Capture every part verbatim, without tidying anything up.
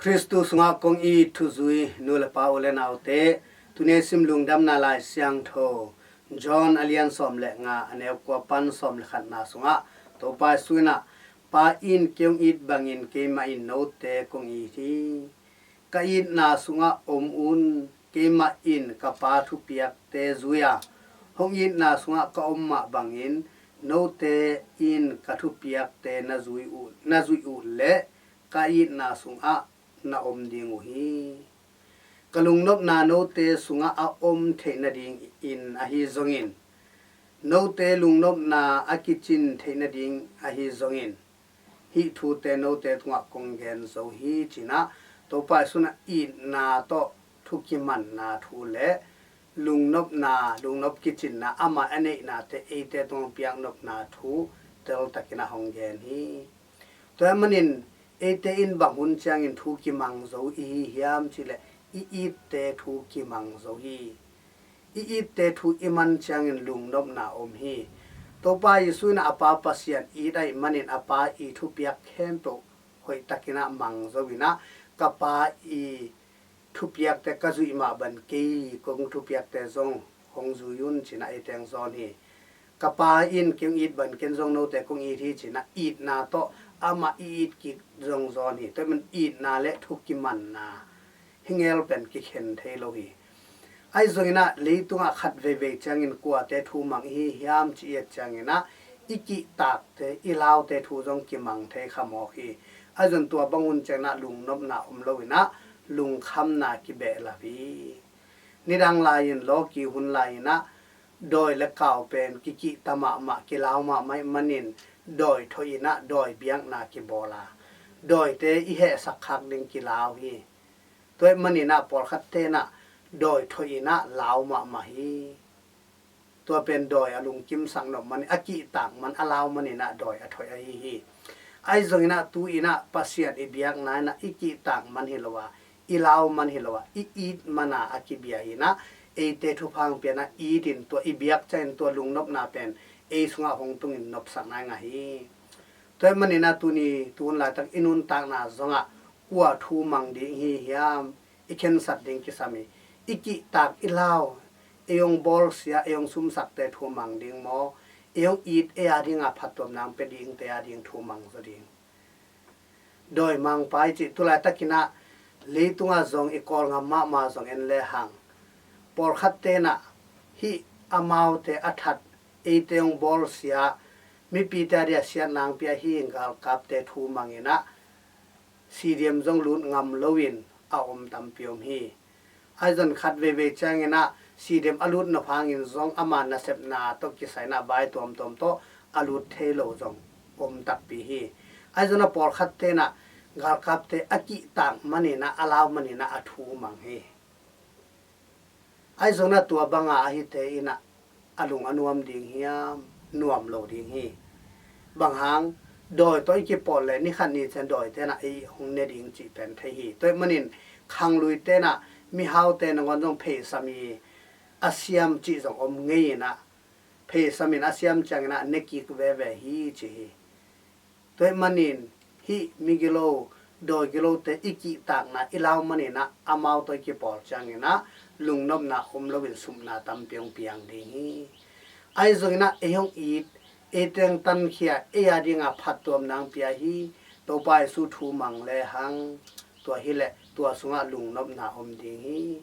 Khristu sungah kong it thuzui nu le pa, u le naute, tuni sim Lungdamna Lai Siangtho John a lian sawm le nga, a neu kua pan sawm le khatna sungah Topa Jesu in ah, Pa in kei hong it bangin keimah in note kong it hi. Ka itna sungah om un. Keimah in ka Pa thupiakte zui a, hong itna sungah ka om mah bangin note in ka thupiakte na zui uh, na zuih uh leh ka itna sungah na om ding uh hi. Ka lungnopna note sungah a om theih nadingin ahi zongin, note lungnopna a kicin theih nading ahi zongin, hih thute note tungah kong gen zo hi, ci-in ah Topa Jesu in ah itna tawh thu kimanna thu le lungnopna, lungnop kicinna, amah a neihnate eite tungah piaknopna thu teltakin ah hong gen hi. Tua ahih manin eite in bang hun ciangin thu kimang zo i hi hiam cih leh, i itte thu kimang zo hi. I itte thu i man ciangin lungnopna om hi. Topa Jesu in ah a Pa Pasian it ahih manin a Pa i thupiak khempeuh hoihtakin ah mang zo in ah, ka Pa i thupiakte ka zuih mah bangin kei kong thupiakte zong hong zui un, ci-in ah eite hong zawn hi. Ka Pa in kei hong it bangin ken zong note kong it hi, ci-in ah itna tawh amah i it kik zong zawn hi. Tua ahih manin itna le thu kimanna hi ngel pen kikhen thei lo hi. Ahi zongin ah leitungah khat veivei ciangin kuate thu mang i hi hiam cih i et ciangin ah, i kihtakte, i laute thu zong kimang thei kha mawk hi. Ahi zongin tua bang hun ciangin ah lungnopna om lo in ah lungkhamna kibehlap hi. Nidang lai-in lawki hun lai-in ah dawi le kau pen kikihta mahmah, kilau mahmah ahih manin dawi thawh in ah dawi biakna kibawl a, dawite i hehsak khak ding kilau hi. Tua ahih manin ah pawlkhatte in ah dawi thawh in ah lau mahmah hi. Tua pen dawi a lungkimsak nop manin, a kihtak man, a lau manin ah dawi a thawh ahi hi. Ahi zongin ah tu-in ah Pasian i biakna in ah i kihtak man hi lo a, i lau man hi lo a, i it man a a kibia in ah, eite thupha hong pia in ah it in, tua i biak ciangin tua lungnopna pen ei sungah hong tungin nopsakna i ngah hi. Tua ahih manin ah tuni, tu hun laitak i nuntakna zongah kua thu mang ding i hi hiam, i khensat ding kisam hi. I kihtak, i lau, ei hong bawlsia, ei hong sumsakte thu mang ding maw, ei hong it, ei a dinga phattuamna hong pia dingte a ding thu mang zaw ding? Dawimangpa i cih tu laitakin ah leitungah zong i Kawlgam mahmah zong en lehang, pawlkhatte in ah hih amaute a that, eite hong bawlsia, mipite a dia siatna hong pia hih galkapte thu mang in ah, stadium zong lut ngam loin a om tampi om hi. Ahi zongin khat veivei ciangin ah stadium a lut nop hangin zong ama nasepna tawh kisai in ah vai tuamtuam tawh a lut thei lo zong om takpi hi. Ahi zongin ah pawlkhatte in ah galkapte a kihtak manin ah, a lau manin ah a thu mang hi. Ahi zongin ah tua banga a hite in ah a lung a nuam ding hiam? Nuam lo ding hi. Bang hang? Dawi tawh i kipawl leh ni khat ni ciang dawite in ah ei hong ne ding cih pen thei hi. Tua ahih manin khangluite in ah mihaute nangawn zong pheisam i a siam cih zong om ngei in ah, pheisam in a siam ciangin ah ne kik veve hi, ci hi. Tua ahih manin hih migilo, dawigilote i kihtakna, i lau manin ah amau tawh i kipawl ciangin ah lungnopna om loin supna tampi hong piang ding hi. Ahi zongin ah ei hong it, ei teng tankhia, ei a dinga phattuamna hong pia hi. Topa Jesu thu mang lehang, tua hileh tua sungah lungnopna om ding hi.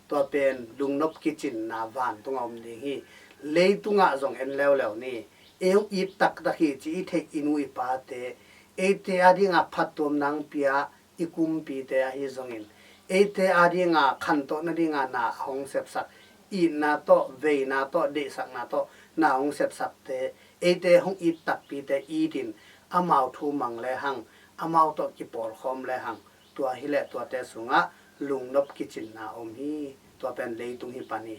Tua pen lungnop kicinna vantungah om ding hi. Leitungah zong en leuleu ni. Ei hong it taktak hi ci i theih i nu i pate, eite a dinga phattuamna hong pia i kumpite ahi zongin, eite a dinga khantoh nadinga na a hong sepsak, itna tawh, veina tawh, deihsakna tawh na a hong sepsakte, eite hong it takpite itin, amau thu mang lehang, amau tawh kipawlkhawm lehang, tua hileh tuate sungah lungnop kicinna om hi. Tua pen leitung hi pan hi.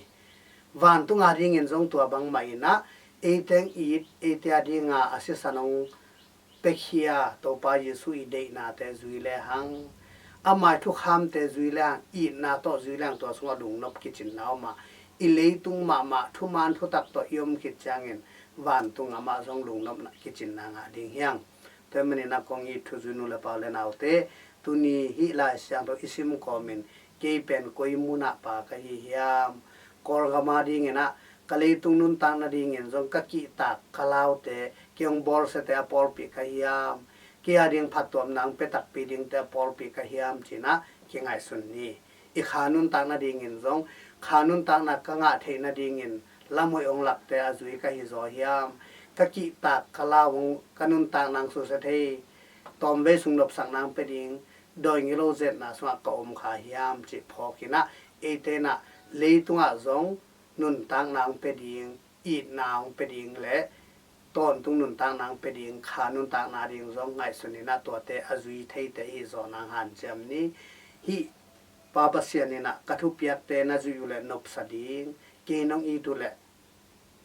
Vantung a dingin zong tua bangmah in ah, ei teng it, eite a dinga a sisan hong piakhia Topa Jesu i deihnate zui lehang, ama i thukhamte zui lehang, itna tawh zui lehang, tua sungah lungnop kicinna om a, i leitung mahmah thuman thutak tawh i om khit ciangin vantung amah zong lungnopna kicinna ngah ding hi hang. Tua ahih manin ah kong it thuzui nu le pa, u le naute, tuni hih Lai Siangtho i sim kawmin kei pen koi munah pa ka hi hiam? Kawlgam a dinginah ka leitung nuntak nadingin zong ka kihtak ka laute, kei hong bawlsiate a pawlpi ka hiam? Kei a ding phattuamna hong pia takpi dingte a pawlpi ka hiam, cinah kingaihsun ni. I kha nuntak nadingin zong kha nuntakna ka ngah theih nadingin lamhoih hong lakte a zui ka hi zaw hiam? Ka kihtak ka lau hong ka nuntakna hong susia thei, tawmvei sung nopsakna hong pia ding, dawingilo zetna sungah ka om kha hiam, cih phawkinah eite inah leitungah zong nuntakna hong pia ding, itna hong pia ding le tawntung nuntakna hong pia ding, kha nuntakna ding zong ngaihsun inah tuate a zui theite i hih zawh nang hanciam ni. Hih Pa Pasian inah ka thupiakte na zuih uh leh nopsa ding, kei nong it uh leh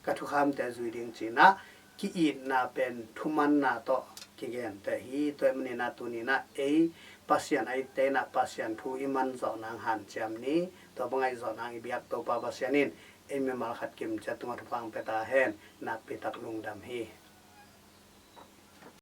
ka thukhamte zui ding, cinah ki-itna pen thumanna tawh kigenteh hi. Tua ahih maninah tuninah ei Pasian a itte inah Pasian thu i man zawh nang hanciam ni. Tua bang a i zawh nang i biak Topa Pasian in ei mimal khat kimciat tungah thupha hong pia ta hen. Nakpi tak lungdam hi.